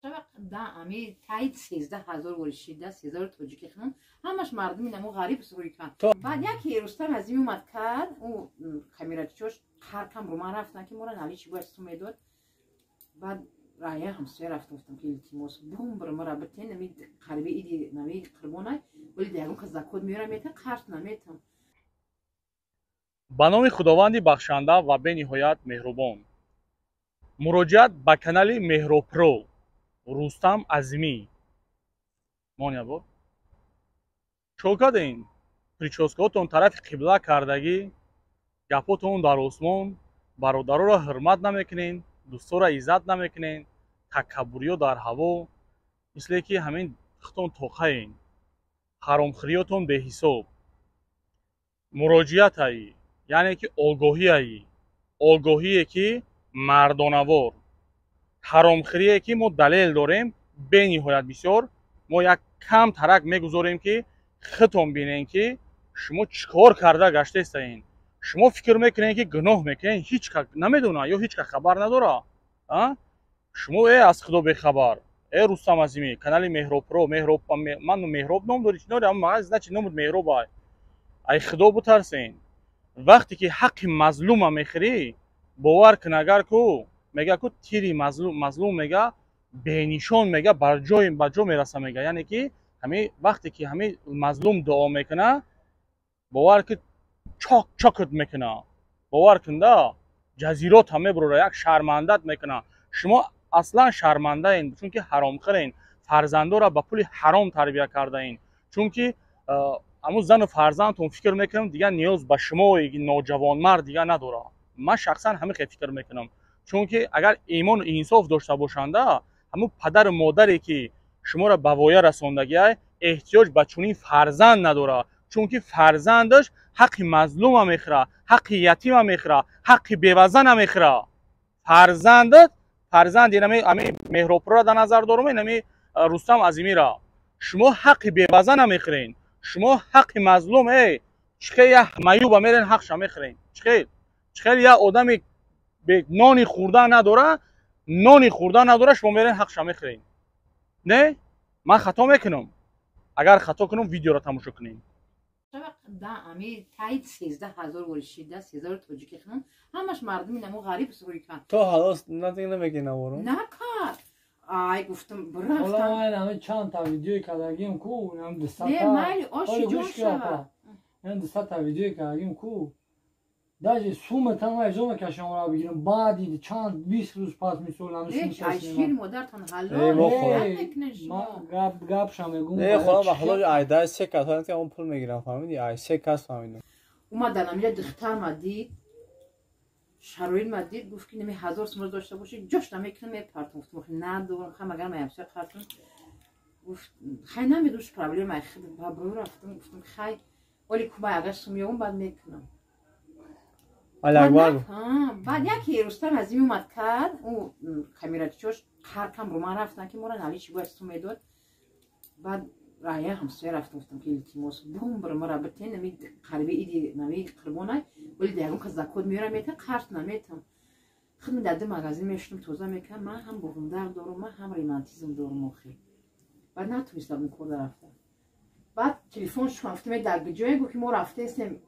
Ами таид 13 000 воришида, сезари тоҷики хунон ҳамаш мардуми намо ғариб суруикан. Баъд яке Рустам Азими омад, кард ӯ камерачиёш ҳаркам рӯ ман рафтан, ки мора наличи бояд сум медод. Баъд рая ҳамсоя рафтам, гуфтам, ки илтимос, бумбр мара битен, нами қариби иди нави қурбонай, вале ягон кас закот меёра метан, қарз наметам. Ба номи Худованди бахшанда ва бениҳоят меҳрубон. Муроҷиат ба канали Меҳробпро, Рустам Азимӣ. Монябор чо кардем? Прическаотон тарафи қибла кардагӣ, гапотон дар осмон, бародароро ҳурмат намекунен, дӯстора иззат намекунен, такаббуриё дар ҳаво, мисле ки ҳамин худтон тоқаен, ҳаромхӯриётон беҳисоб. Муроҷиатаи, яъне ки огоҳиаи, огоҳие ки мардонавор ҳаромхӯрие ки мо далел дорем бениҳоят бисёр. Мо як кам тарак мегузорем, ки худтон бинен, ки шумо чӣ кор карда гаштаистаен. Шумо фикр мекунед, ки гуноҳ мекунед, ҳеҷ кас намедона ё ҳеҷ кас хабар надора. Шумо э аз Худо бехабар, э Рустам Азимӣ, канали Меҳробпро, Меҳроб, ман Меҳроб ном дори, чӣ дори? Значит, номут Меҳроб. Ай Худо бутарсен. Вақте ки ҳаққи мазлума мехӯрӣ, бовар кун, агар ку мега ку тири мазлум, мега, бенишон, мега, бар ҷой ба ҷо мераса, мега. Яъне ки ҳами вақте ки ҳами мазлум дуо мекуна, бовар ки чок чокат мекуна, бовар кунда, ҷазирота мебурора, як шармандат мекуна. Шумо аслан шармандаен, чунки ҳаромхӯрен, фарзандоро ба пули ҳаром тарбия кардаен. Чунки ҳамун зану фарзандтон, фикр мекунам, дигар ниёз ба шумо ноҷавонмард дигар надорад. Ман шахсан ҳамин хел фикр мекунам, чунки агар имону инсоф дошта бошанда, ҳамун падару модаре ки шуморо ба воя расондагиай, эҳтиёҷ ба чунин фарзанд надорад, чунки фарзандаш ҳаққи мазлума мехӯра, ҳаққи ятима мехӯра, ҳаққи бевазана мехӯра. Фарзандат, фарзанди ами Меҳробпурро дар назар дорум, инами Рустам Азимира. Шумо ҳаққи бевазана мехӯрен, шумо ҳаққи мазлум. Чихел як маюба мерен, ҳақша мехӯрен? Чихел як одами нони хӯрдан надора, нони хӯрдан надора, шумо мерен, ҳақша мехӯрен? Не, ман хато мекунам? Агар хато кунам, видеоро тамошо кунем. Ами таид 13 000 воришида, сезари тоҷики хунон ҳамаш мардуми намо ғариб суруикан. То ҳалос намекунӣ? Накард. Ай, гуфтам, рафтам. Чанд та видеои кардагим ку. Не, майли, оши ҷон шава. 200 та видеои кардагим ку, даже суматан вайзо мекашам, ора бигирам, баъди чанд 20 рӯз пас, мисол. Шири модартон ҳалол. Гапша мегум. Не, худо ба худо, айда се кас фаҳмид, ки он пул мегирам, фаҳмиди? Ай се кас фаҳмидам. Омадан амиҷа, духтарма дид, шароит ма дид, гуфт, ки нами 1000 сум дошта бошӣ, ҷош намекунам, мепартам. Гуфтам, охи надорам, хай магар маямсоя қартам. Гуфт, хай, намедуш, проблема. Ба бо рафтам, гуфтам, хай, оли кумай, агар сум ёбам, баъд мекунам. Алиакбар. Баъд яке Рустам Азими омад, кард ӯ камерачиёш ҳаркам рӯ ман рафтан, ки мора наличи бояд сум медод. Баъд рая ҳамсоя рафтам, гуфтам, ки илтимос, бумбр мара битен, нами қариби иди нави қурбонай, вале ягон кас закот меёра метан, қарз наметам. Худ дар ду магазин мешудам, тоза мекардам. Ман ҳам буғумдард дорум, ман ҳам ремантизм дорум, охи баъд натонистам он кор рафта. Баъд телефон шукам, гуфтам, дар ҷое? Гуфт, ки мо рафтаестем,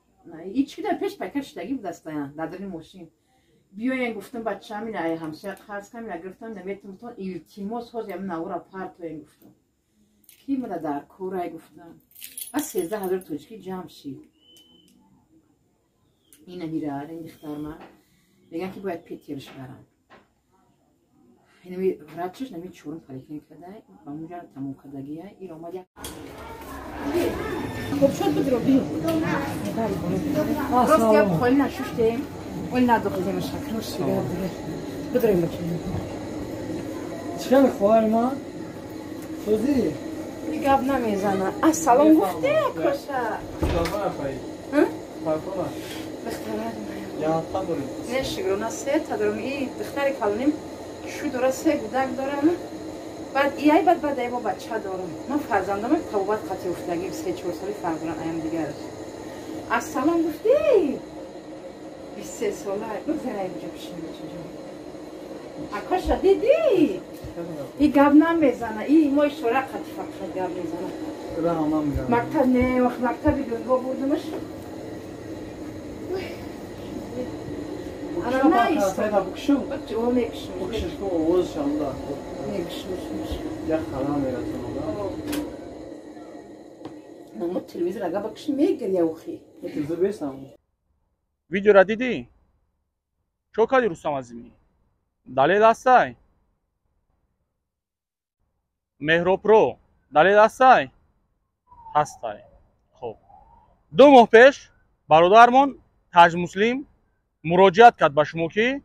ҳеч ки дар пеш пайкар шидагӣ будастая, дар дари мошин. Биёен, гуфтам, бачаам, ина ҳамсоя қарз кам, ина гирифтам, наметумтон, илтимос, ҳозир ям навора партоен. Гуфтам, ки мада дар корай, гуфтам. Аз 13 000 тоҷикӣ ҷамъ шид. Ина мира, ин духтарма меган, ки бояд Питерш барам. Инами врачаш нами чорум поликлиника дай ба мунҷа тамом кардагия. Ин омад як. Хуб шуд, бидро, биё. Рост гап, холи нашуштем, оли надохтем, шакрош бидроем бача. Чӣ хоҳари ман, созӣ? Гап намезана. Ассалом гуфте, коша. Духтарак. Не, шукрона, сета дорам. И духтари калоним шу дора, се гудак дорам. Баъд ияй, баъд ай бо бача дорам. Ман фарзандам табобат қатъи уфтагим, 3-4 соли фарқ дорам аям дигараш. Ассалом гуфти? 23 сола. Бигзар, ай буҷа пишин, бачаҷон. Акоша диди? И гап намезана, и мо ишора қати фақат гап мезана. Мактаб не, вақт мактаби гунго бурдумаш. Ана наиста. Букшум. О мекшум. Букшиш ку овоз шамда. Мекшум. Як хала мерасонада. Намо телевизор ага бакши мегиря ухи. Телевизор бесам. Видеора дидӣ? Чо кардӣ, Рустам Азимӣ? Далел ҳастай? Меҳробро далел ҳастай? Ҳастай. Хоб, 2 моҳ пеш бародармон Таҷмуслим муроҷиат кард ба шумо, ки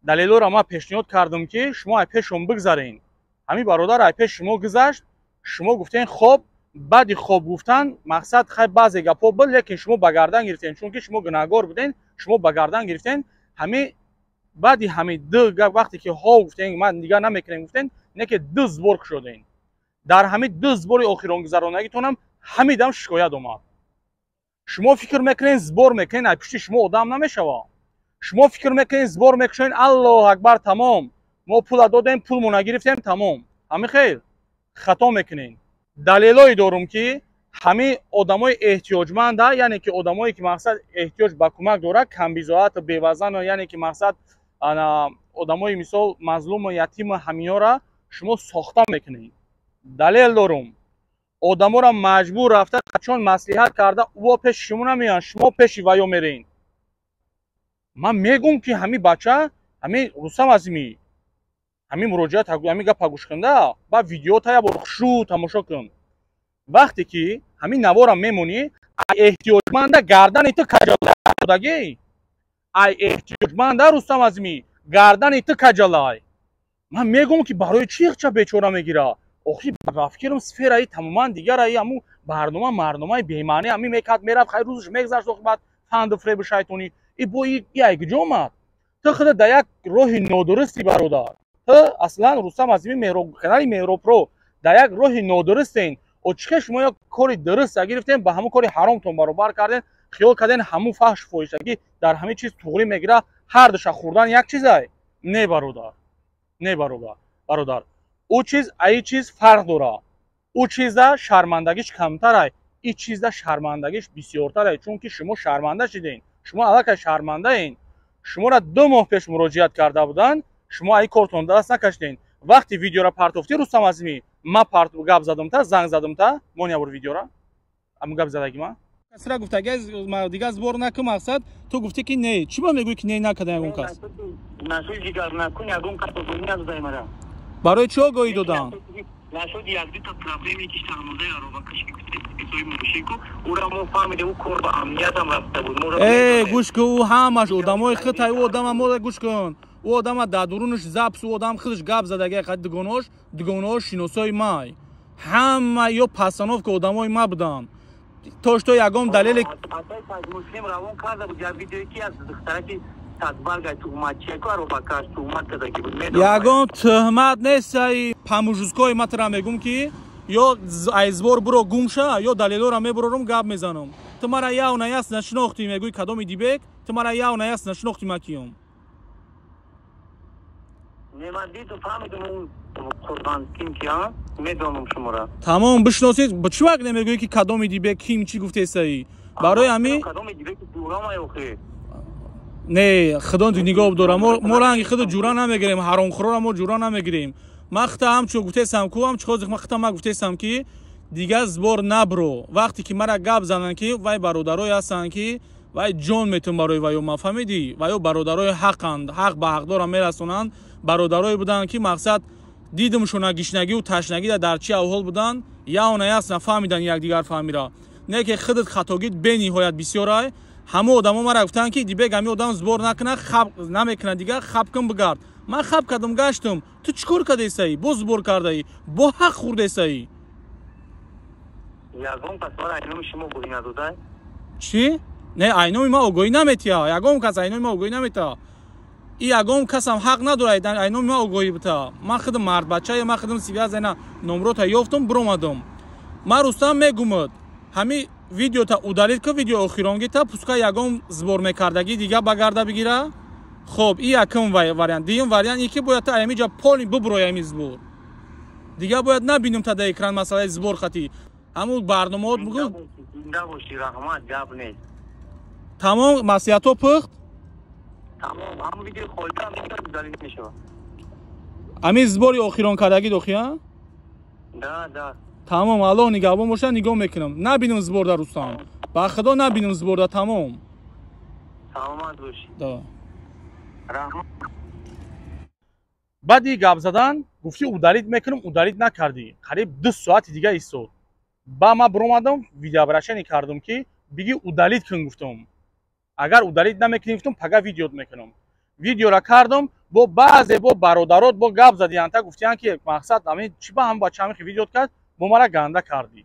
далелҳоро ман пешниҳод кардам, ки шумо ай пешон бигзарен. Ҳамин бародар ай пеши шумо гузашт, шумо гуфтен хоб. Баъди хоб гуфтан мақсад хай баъзе гапҳо буд, лекин шумо ба гардан гирифтен, чунки шумо гунаҳгор буден, шумо ба гардан гирифтен. Ҳами баъди ҳами ду гап, вақте ки ҳо гуфтен, ман дигар намекунем гуфтен, не ки ду сбор кушоден. Дар ҳами ду сбори охиронгузаронагитонам ҳамидам шикоят омад. Шумо фикр мекунен сбор мекунен, ай пушти шумо одам намешава. Шумо фикр мекунен сбор мекушоен, аллоҳ акбар, тамом, мо пула додем, пулмо нагирифтем, тамом. Ҳами хел хато мекунен. Далелое дорум, ки ҳамин одамои эҳтиёҷманда, яъне ки одамое ки мақсад эҳтиёҷ ба кӯмак дорад, камбизоату бевазану, яъне ки мақсад одамои мисол мазлуму ятиму, ҳаминёра шумо сохта мекунед. Далел дорум, одаморо маҷбур рафта чон маслиҳат карда, ӯо пеши шумо намеянд, шумо пеши ваё мерен. Ман мегӯм, ки ҳамин бача, ҳамин Рустам Азимӣ, ҳамин муроҷиат, ҳамин гапа гӯш кунда, баъд видеота як бор хушрӯ тамошо кун. Вақте ки ҳамин навора мемонӣ, ай эҳтиёҷманда гардани ту каҷаладагӣ, ай эҳтиёҷманда, Рустам Азимӣ, гардани ту каҷалай. Ман мегӯм, ки барои чӣ ихча бечора мегира? Охи ба фикрм сфераи тамоман дигараи, ҳамун барнома марномаи бемаънӣ ҳамин мекард, мерафт, хай рӯзаш мегзашт, охи баъд фанду фреби шайтонӣ и бо и ай куҷо омад? Ту худа дар як роҳи нодурусти, бародар. Ту аслан, Рустам Азимӣ, канали Меҳробпро дар як роҳи нодурустен. О чӣ шумо як кори дуруста гирифтем, ба ҳамун кори ҳаромтон баробар карден, хиёл карден ҳамун фаҳшу фоҳишагӣ дар ҳамин чиз туғрӣ мегира, ҳар душа хӯрдан як чизай? Не, бародар, не, бародар, бародар, ӯ чиз аи чиз фарқ дора. Ӯ чизда шармандагиш камтарай, и чизда шармандагиш бисёртарай, чунки шумо шарманда шиден, шумо аллакай шармандаен. Шуморо 2 моҳ пеш муроҷиат карда буданд, шумо аи кортон даст накашиден. Вақти видеоро партофтӣ, Рустам Азимӣ, ма парт гап задам, та занг задам, та мон ябор видеора ам гап задаги ма касра гуфт, агар дигар сбор накун, мақсад ту гуфтӣ, ки не. Чӣ ба мегӯӣ, ки не накарда ягон кас? Нашуд, дигар накун, ягон кас огоҳӣ надодай мара. Барои чӣ огоҳӣ додам? Нашуд, якдута проблеме, ки шармандаи аробакаши исои мошинку, ура мо фаҳмидем, ӯ кор ба амниятам рафта буд. Э, гӯш кун, ӯ ҳамаш одамои хитай, ӯ одама мо гӯш кун, ӯ одама дар дурунаш запись, ӯ одам худаш гап задаги, қад дугонош, дугонош шиносои май, ҳама ё постановка одамои ма буданд, то что ягон далеле Муслим равон карда буд як видеое, ки аз духтараки садбарга туҳматчику аробакаш туҳмат кардаги буд. Ягон туҳмат нестай. По-мужской ма тара мегум, ки ё ай сбор буро, гум ша, ё далелҳоро мебурорум, гап мезанам. Ту мара яв наяс нашинохтӣ, мегӯи кадоми дибек, ту мара яв наяс нашинохтӣ, ма киём? Не, ман дидум, фаҳмидум, қурбан ким ки, медонам шуморо. Тамом, бишносед, чӣ вақт намегӯӣ, ки кадоми дибек, ким, чӣ гуфтесаӣ? Барои ҳамин кадоми дибек ҷурамай охи. Не, худо нигоҳ дора, мо ранги худу ҷура намегирем, ҳаромхӯрора мо ҷура намегирем. Ман хита ҳамчун гуфтесам ку, ҳамчун ҳозир ман хита ма гуфтесам, ки дигар сбор набро. Вақте ки мара гап зананд, ки вай бародарое ҳастанд, ки вай ҷон метун барои ваё, ма фаҳмидӣ, ваё бародарои ҳақанд, ҳақ ба ҳақдора мерасонанд. Бародарое буданд, ки мақсад дидимшона гишнагиву ташнагида дар чӣ авҳол буданд, явна ясна фаҳмиданд якдигар фаҳмира. Не ки худат хатогит бениҳоят бисёрай. Ҳама одамо мара гуфтанд, ки дибек, ҳами одам сбор накуна, хаб намекуна дигар, хаб кун, бигард. Ман хаб кардам, гаштам. Ту чӣ кор кардесаӣ? Боз сбор кардаӣ, бо ҳақ хӯрдесаӣ. Ягон кас мара айноми шумо огоҳӣ надодай? Чӣ? Не, айноми ман огоҳӣ наметиҳа, ягон кас айноми ман огоҳӣ наметиҳа. И ягон касам ҳақ надорад айноми ман огоҳӣ бита. Ман худам мардбачая, ман худам связана номрота ёфтум, биромадам. Ман, Рустам, мегумад, ҳами видеота удалить ку, видео охиронгита, пускай ягон сбор мекардагӣ дига ба гарда бигира. Хоб, и якум вариант. Дуюм вариант и ки бояд та ҳамиҷа поли буброи ҳами сбор. Дигар бояд набинем та дар экран масъалаи сбор хати. Ҳамун барномаот бугу. Зинда бошӣ, раҳмат, гап нест. Тамом, маслиҳатҳо пухт? Тамом, ҳамун видеои холиам удалить мешавад. Ҳамин сбори охирон кардагӣ дохи, а? Да, да. Тамом, Аллоҳ нигаҳбон боша, нигоҳ мекунам. Набинем сбор дар Рустам. Ба Худо набинем сбор да, тамом. Саломат бошӣ. Да. Раҳмат. Баъди гап задан гуфтӣ удалить мекунам, удалить накардӣ. Қариб 2 соати дига истод. Ба ман биромадам, видеообращение кардам, ки биги удалить кун гуфтам. Агар удалить намекунӣ, гуфтам, пага видеот мекунам. Видеора кардам, бо баъзе бо бародарот бо гап задиянта, гуфтиян ки мақсад ами чӣ ба ҳам бача ҳамихи видеот кард, бо мара ганда кардӣ.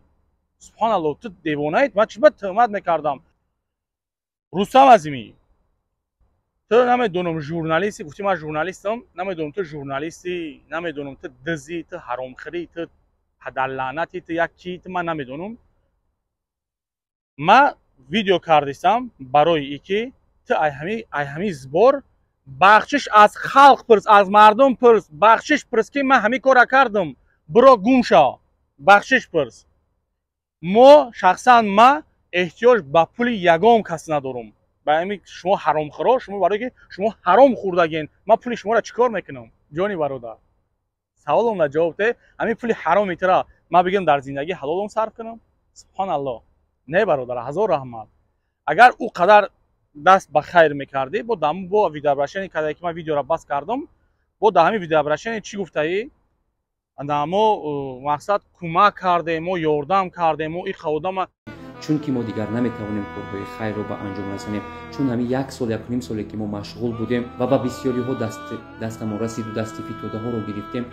Субҳоналло, ту девонаед, ман чӣ ба тӯҳмат мекардам? Рустам Азимӣ, ту намедонам журналисти, гуфтӣ ман журналистам, намедонам ту журналистӣ, намедонам ту дизӣ, ту ҳаромхӯрӣ, ту падарлаънатӣ, ту як ки, ту ман намедонам. Ман видео кардистам барои и ки ту ай ҳами сбор бахшиш аз халқ пурс, аз мардум пурс, бахшиш пурс, ки ман ҳамин корра кардам. Биро гум шав, бахшиш пурс. Мо шахсан ман эҳтиёҷ ба пули ягон кас надорум. Ба ҳами шумо ҳаромхӯро, шумо барое ки шумо ҳаром хӯрдагин, ман пули шуморо чӣ кор мекунам? Ҷони бародар, саволам дар ҷавоб те. Ҳамин пули ҳароми тура ман бигӯям дар зиндагӣ ҳалолом сарф кунам? Субҳоналлоҳ. Не, бародар, ҳазор раҳмат. Агар ӯ қадар даст ба хайр мекардӣ, бо даму бо видеообращение карда, ки ман видеоро бас кардам, бо дар ҳамин видеообращение чӣ гуфтаӣ? Мо мақсад кӯмак кардем, мо ёрдам кардем, мо иқа одама. Чунки мо дигар наметавонем корҳои хайрро ба анҷом расонем, чун ҳамин як сол, якуним соле ки мо машғул будем ва ба бисёриҳо дастамон расиду дасти фитодаҳоро гирифтем,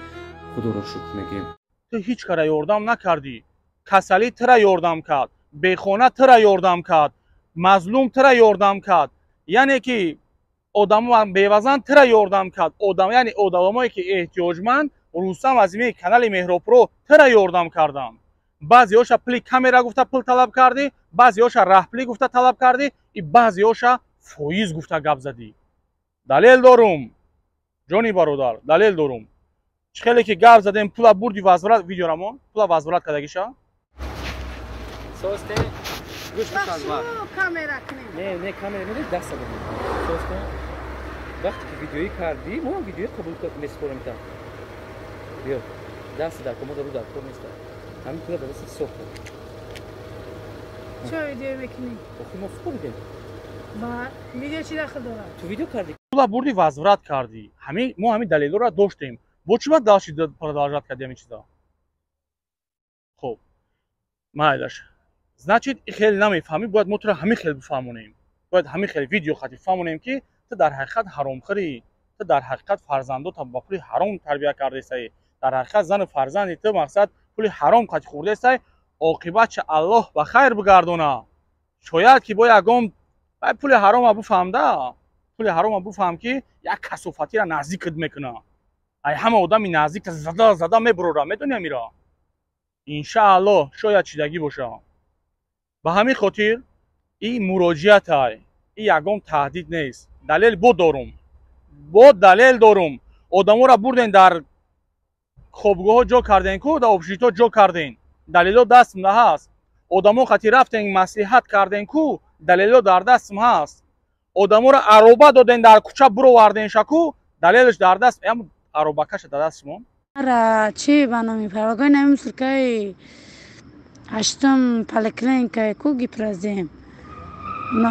Худоро шукр мегӯем. Ту ҳеҷ кара ёрдам накардӣ. Касалӣ тура ёрдам кард, бехона тура ёрдам кард, мазлум тура ёрдам кард, яъне ки одамо бевазан тура ёрдам кард, одам, яъне одамое ки эҳтиёҷманд, Рустам Азимии канали Меҳробпро тура ёрдам карданд. Баъзеҳоша пули камера гуфта пул талаб кардӣ, баъзеҳоша раҳпулӣ гуфта талаб кардӣ и баъзеҳоша фоиз гуфта гап задӣ. Далел дорум, ҷони бародар, далел дорум. Чӣ хеле ки гап задем, пула бурди, возврат видеорамон, пула возврат кардагиша. Состе, гӯш камера кунем. Не, не, камера не, даста состе. Вақте ки видеоӣ кардӣ, мо видеои қабул месупорем. Та биё, даст дар мо дару дар кор неста. Ҳамин пула дар дасти ҳисоб кун. Чо видео мекунӣ? Охи мо супоридем. Ба видео чӣ дахл дорад? Ту видео кардӣ. Пула бурди, возврат кардӣ. Ҳамин мо ҳамин далелҳоро доштем. Бо чӣ бад дальше продолжать кардӣ ҳамин чиза? Хуб, майлаш, значит, и хеле намефаҳмӣ. Бояд мо туро ҳамин хел бифаҳмонем, бояд ҳамин хел видео хати фаҳмонем, ки ту дар ҳақиқат ҳаромхӯрӣ, ту дар ҳақиқат фарзандота ба пули ҳаром тарбия кардесаӣ, дар ҳақиқат зану фарзанди ту мақсад пули ҳаром қати хӯрдесай. Оқибатша Аллоҳ ба хайр бигардона. Шояд ки бо ягон пули ҳарома буфаҳмда, пули ҳарома буфаҳм, ки як касофатира наздикат мекуна, ай ҳама одами наздик зада зада мебурора. Медони амира, иншааллоҳ, шояд чидагӣ боша. Ба ҳамин хотир и муроҷиатай, и ягон таҳдид нест. Далел бо дорум, бо далел дорум. Одаморо бурден, дар хобгоҳҳо ҷо карден ку, дар общежитиҳо ҷо карден, далело дастм ҳаст. Одамо хати рафтен, маслиҳат карден ку, далело дар дастм ҳаст. Одаморо ароба доден, дар кӯча буроварден шаку, далелаш дар даст, аробакаша дар даст шумо. Чӣ ба номи парвогоҳи нави мусулкаи ҳаштум, поликлиникаи ку, гипрозем.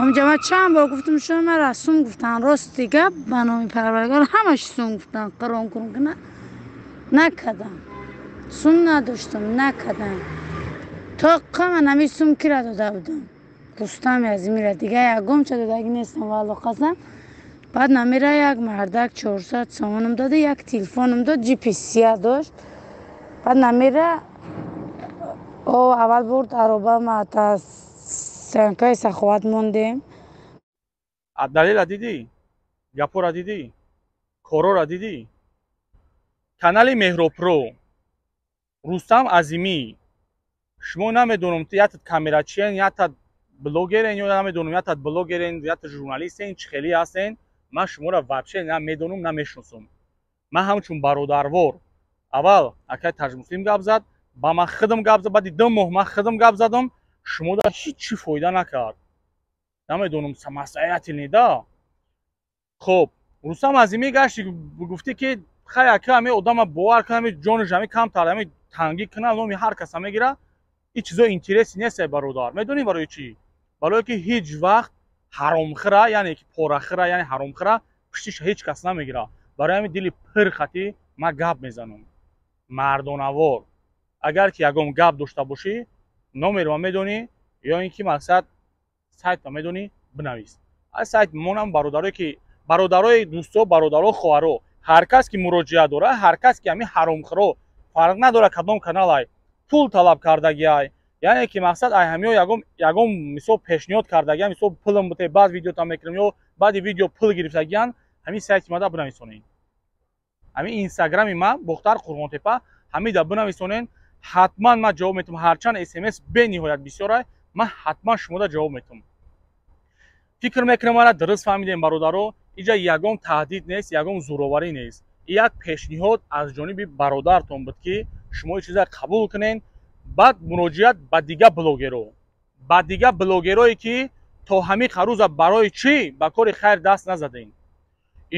Ҳамҷа ман чанд бор гуфтам, шумо мара сум гуфтан. Рости гап, ба номи Парвардигор, ҳамаш сум гуфтан. Қирон кун куна накардам, сум надоштам, накардам. То ман ҳами сум кира дода будам? Рустами Азимира. Дига ягонча додагӣ нестам, валло қасам. Баъд намира як мардак 400 сомонам дода, як телефонам дод, ҷиписия дошт. Баъд намира о аввал бурд аробама, та стоянкаи Саховат мондем. Далела дидӣ, гапора дидӣ, корора дидӣ. Канали Меҳробпро, Рустам Азимӣ, шумо намедонам ятат камерачиен, ятат блогерен ё намедонам, ятат блогерен, ятат журналистен, чӣ хеле ҳастен. Ман шуморо вообще на медонам, на мешиносам. Ман ҳамчун бародарвор аввал акай Таҷмуслим гап зад, ба ман худам гап зад, баъди 2 моҳ ман худам гап задам, шумода ҳеҷ чӣ фоида накард. Намедонам, самостоятельный да. Хуб, Рустам Азимӣ гашти гуфтӣ, ки хай, ака, ҳами одама бовар кун, ҳами ҷонаш ҳами камтар ҳами тангӣ кунад, номи ҳар каса мегира. Ин чизо интереси нест, бародар. Медонӣ барои чӣ? Барое ки ҳеҷ вақт ҳаромхӯра, яъне ки порахӯра, яъне ҳаромхӯра пуштиша ҳеҷ кас намегира. Барои ҳамин дили пир хатӣ ман гап мезанам. Мардонавор, агар ки ягон гап дошта бошӣ, номерма медонӣ ё ин ки мақсад сайтма медонӣ, бинавис. Аз сайт монам, бародарое ки бародарои дӯсто, бародаро, хоҳаро, ҳар кас ки муроҷиат дора, ҳар кас ки ҳамин ҳаромхӯро, фарқ надора кадом каналай, пул талаб кардагиай, яъне ки мақсад ай ҳамиё ягон мисол пешниҳод кардагиан, мисол пулм бите, баъд видеотам мекунем, ё баъди видео пул гирифтагиан, ҳамин сайти мада бинависонед, ҳамин инстаграми ман Бохтар Қурғонтепа, ҳамида бинависонед, ҳатман ман ҷавоб метавам. Ҳарчанд смс бениҳоят бисёрай, ман ҳатман шумода ҷавоб метавам. Фикр мекунам, мара дуруст фаҳмидем, бародаро. Иҷа ягон таҳдид нест, ягон зӯроварӣ нест. Як пешниҳод аз ҷониби бародартон буд, ки шумо ин чиза қабул кунед. Баъд муроҷиат ба дига блогеро, ба дига блогерое, ки то ҳамин қаруза барои чӣ ба кори хайр даст назадем.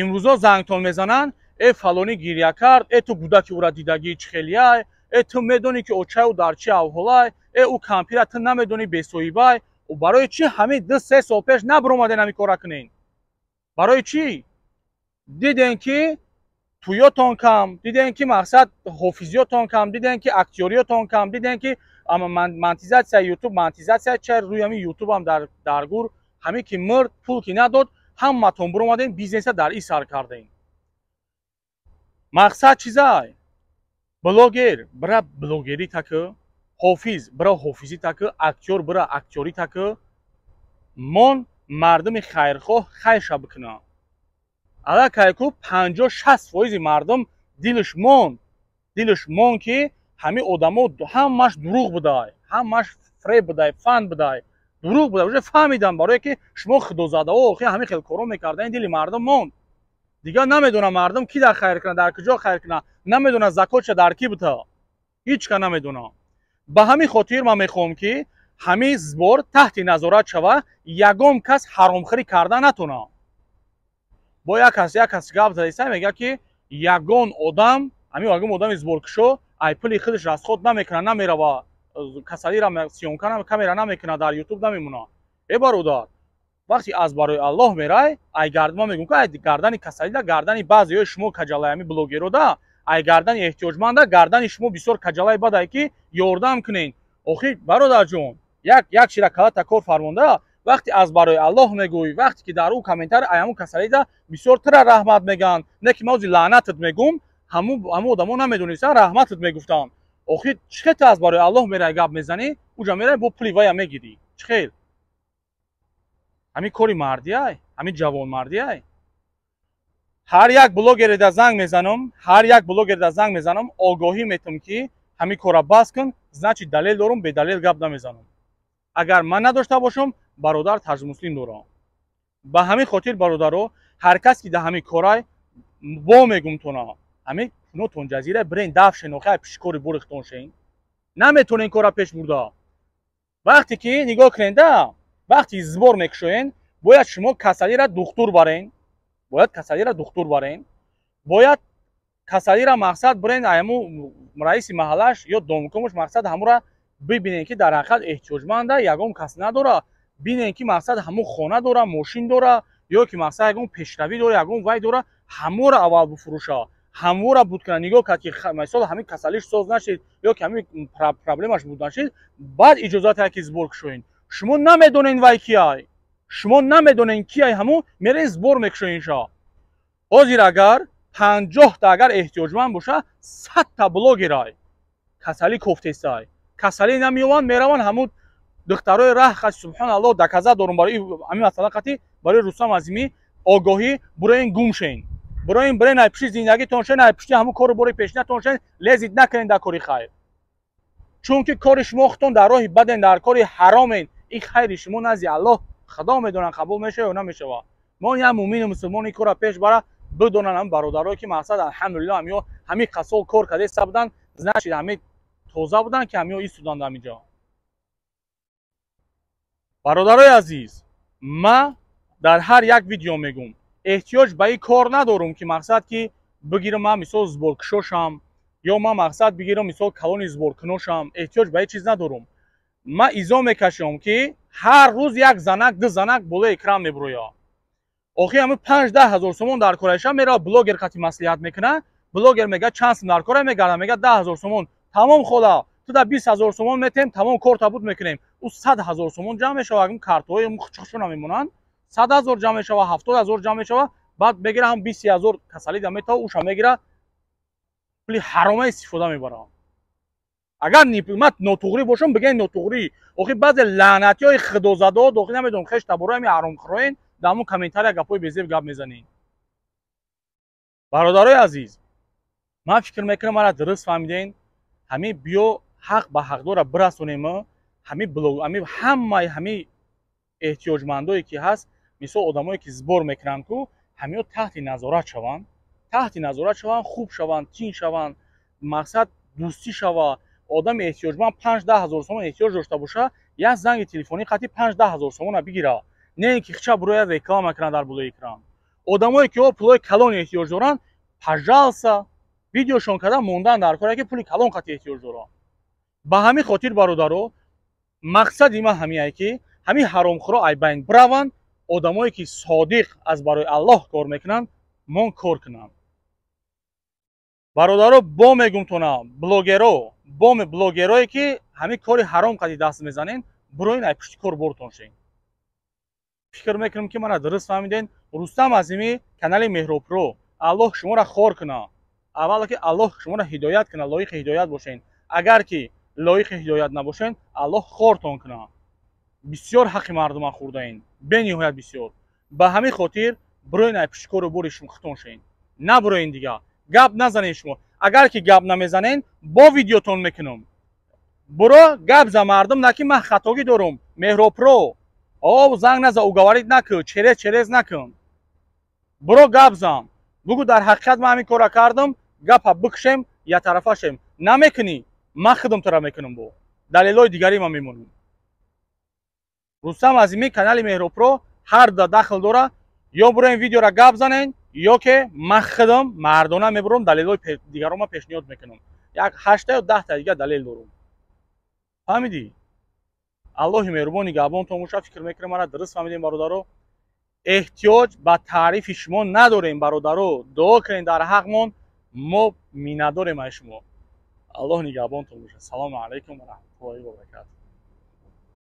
Имрӯзо зангтон мезананд: «Э, фалонӣ гиря кард, э, ту кӯдаки ӯра дидагӣ, чӣ хелияй, э, ту медонӣ, ки очаю дар чӣ аҳволай, э, ӯ кампира ту намедонӣ, бесоҳибай». Барои чӣ ҳамин 2-3 сол пеш набуромаден ҳамин кора кунен? Барои чӣ? Дидем, ки тӯётон кам, дидем, ки мақсад ҳофизиётон кам, дидем, ки актёриётон кам, дидем, ки монетизатсия ютуб, монетизатсия ча рӯи ҳамин ютубам дар гур. Ҳамин ки мурд, пул ки надод, ҳаматон буромадем, бизнеса дар ин сар кардем. Мақсад чизай? Блогер бира блогерӣ такы, ҳофиз бира ҳофизӣ такы, актёр бира актёрӣ такы, мон мардуми хайрхоҳ хайрша бикуна. Аллакай ку 50-60 фоизи мардум дилаш монд, дилаш монд, ки ҳамин одамо ҳамаш дурӯғ будай, ҳамаш фреб будай, фан будай, дурӯғ будай, уже фаҳмидам. Барое ки шумо худозадао охи ҳамин хел коро мекардаин, дили мардум монд. Дигар намедонам мардум ки дар хайр кунад, дар куҷо хайр кунад, намедонад закотша дар кӣ бута, ҳеҷ ка намедонам. Ба ҳамин хотир ман мехоҳам, ки ҳамин сбор таҳти назорат шава, ягон кас ҳаромхӯрӣ карда натонад. Бо як кас гап задаиста, мегӯяд, ки ягон одам, ҳамин ягон одами сборкушо ай пули худаш расход намекунад, намерава касалира съёмка камера намекунад, дар ютуб намемонад. Э, бародар, вақте аз барои Аллоҳ мерай, ай ман мегӯм, ки ай гардани касалида гардани баъзеҳои шумо каҷалай, ҳамин блогерода, ай гардани эҳтиёҷманда гардани шумо бисёр каҷалаи бадай, ки ёрдам кунен. Охир, бародарҷон, як чира калата кор фармонда. Вақте аз барои Аллоҳ мегӯй, вақте ки дар ӯ комментар ай ҳамун касалида бисёр тира раҳмат мегӯянд, не ки ман ози лаънатат мегӯм, ҳамун одамо намедонистанд, раҳматат мегуфтанд. Охир, чӣ хел ту аз барои Аллоҳ мерай, гап мезанӣ, уҷа мерай, бо пули вая мегирӣ? Чӣ хел ҳамин кори мардиай, ҳамин ҷавонмардиай? Ҳар як блогереда занг мезанам, ҳар як блогереда занг мезанам, огоҳӣ метам, ки ҳамин кора бас кун. Значит, далел дорум, бедалел гап намезанам. Агар ман надошта бошам, бародар Таҷмуслим дорам. Ба ҳамин хотир, бародаро, ҳар кас ки дар ҳамин корай, бо мегумтона, ҳамин кунотон ҷазира бирен, даф шен, охи пишкори бурихтон шен, наметонен кора пеш бурда. Вақте ки нигоҳ куненда, вақте сбор мекушоен, бояд шумо касалира духтур барен, бояд касалира духтур барен, бояд касалира мақсад бирен ҳаму раиси маҳаллаш ё домкомаш, мақсад ҳамура бибинен, ки дар ҳақиқат эҳтиёҷманда, ягон кас надора, бинен, ки мақсад ҳамун хона дора, мошин дора, ё ки мақсад ягон пешравӣ дора, ягон вай дора, ҳамура аввал бифурӯша, ҳамура буд кунад. Нигоҳ кард, ки мисол ҳамин касалиш соз нашид ё ки ҳамин проблемаш буд нашид, баъд иҷозат ҳая, ки сбор кушоен. Шумо намедонен вай кияй, шумо намедонен кияй, ҳамун мерен, сбор мекушоенша. Ҳозир агар 50-та агар эҳтиёҷманд боша, 100-та блогерай касалӣ кофтесай, касалӣ намеёванд, мераванд ҳамун духтарои раҳ. Субҳоналлоҳ, доказать дорум барои ҳамин масъала. Қатӣ барои Рустам Азимӣ огоҳӣ: буроен, гум шен, буроен, бирен, ай пушти зиндагитон шен, ай пушти ҳамун кору бори пешинатон шен, лезить накунен дар кори хайр, чунки кори шумо худтон дар роҳи баден, дар кори ҳаромен. Ин хайри шумо назди Аллоҳ, Худо медонад, қабул мешава ё намешава. Мо як муъмину мусулмон ин корро пеш бара, бидонанд ҳам бародарое ки мақсад, алҳамдулилло, ҳамиё ҳамин қасол кор кардеста буданд, значит, ҳами тоза буданд, ки ҳамиё истоданд ҳаминҷо. Бародарои азиз, ма дар ҳар як видео мегӯм, эҳтиёҷ ба ин кор надорум, ки мақсад ки бигирам ман мисол сборкушошам ё ман мақсад бигирам мисол калони сборкуношам. Эҳтиёҷ ба ин чиз надорум. Ман изо мекашам, ки ҳар рӯз як занак, ду занак болои экран мебурояд. Охи ҳами 5-10 ҳазор сомон дар кораиша мерава, блогер қати маслиҳат мекуна. Блогер мега, чанд сум дар кора мегарда? Мега, 10 000 сомон. Тамом, хола, ту да 20 000 сомон метем, тамом, кор табут мекунем. Ӯ 100 000 сомон ҷамъ мешава, картҳои хучхушона мемонанд, 100 000 ҷамъ мешава, 70 000 ҷамъ мешава. Баъд мегира, ҳам 20 000 касалӣ да метава, уша мегира, пули ҳарома истифода мебарад. Агар ман нотуғрӣ бошам, бигӯен нотуғрӣ. Охи баъзе лаънатиҳои худозадао дохил, намедонам, хеш табораи ҳами ҳаромхӯроен, дар ҳамун комментария гапҳои безеб гап мезанед. Бародарои азиз, ман фикр мекунам, мара дуруст фаҳмиден. Ҳамин биё ҳақ ба ҳақдора бирасонем. Ҳамин блог, ҳамин ҳамаи ҳамин эҳтиёҷмандое ки ҳаст, мисол одамое ки сбор мекунанд ку, ҳамиҳо таҳти назорат шаванд, таҳти назорат шаванд, хуб шаванд, тин шаванд, мақсад дӯстӣ шава. Одами эҳтиёҷманд 5-10 ҳазор сомон эҳтиёҷ дошта боша, як занги телефонӣ қати 5-10 ҳазор сомона бигира, не ин ки хича бурояд, реклама кунад дар болои экран. Одамое ки пулои калон эҳтиёҷ доранд, пожалуйста, видеошон карда мондан дар коре, ки пули калон қати эҳтиёҷ доранд. Ба ҳамин хотир, бародаро, мақсади ман ҳамиае, ки ҳамин ҳаромхӯро ай байн бираванд, одамое ки содиқ аз барои Аллоҳ кор мекунанд, мон кор кунанд. Бародаро, бо мегумтона, блогеро, бо блогерое ки ҳамин кори ҳаром қади даст мезанен, буроин, ай пушти кор бортон шен. Фикр мекунам, ки мана дуруст фаҳмиден. Рустам Азимӣ, канали Меҳробпро. Аллоҳ шуморо хор куна. Аввало ки Аллоҳ шуморо ҳидоят куна, лоиқи ҳидоят бошен. Агар ки лоиқи ҳидоят набошен, Аллоҳ хортон куна. Бисёр ҳаққи мардума хӯрдаин, бениҳоят бисёр. Ба ҳамин хотир буроин, ай пушти кору бори хутон шен. Набуроин, дига гап назанед. Шумо агар ки гап намезанен, бо видеотон мекунам. Буро, гап за мардум наки, ман хатогӣ дорум. Меҳробпро, о, занг наза, уговорить накун, через через накун. Буро, гап зан, бугӯ, дар ҳақиқат ман ҳамин корра кардам. Гапа бикушем, яктарафа шем. Намекунӣ, ман худам тура мекунам, бо далелҳои дигари ман мемонам. Рустам Азимӣ, канали Меҳробпро, ҳар да дахл дора. Ё буроем, видеора гап занен, ё ке ман худам мардона мебурам, далелҳои дигаро ман пешниҳод мекунам. Як ҳашта ё 10-та дига далел дорум. Фаҳмидӣ? Аллоҳи меҳрубон нигаҳбонтон боша. Фикр мекунам, мара дуруст фаҳмидем. Бародаро, эҳтиёҷ ба таърифи шумо надорем. Бародаро, дуо кунем дар ҳақмон, мо миннатдорем аз шумо. Аллоҳ нигаҳбонтон боша. Салому алайкум ва раҳматуллоҳи ва баракату.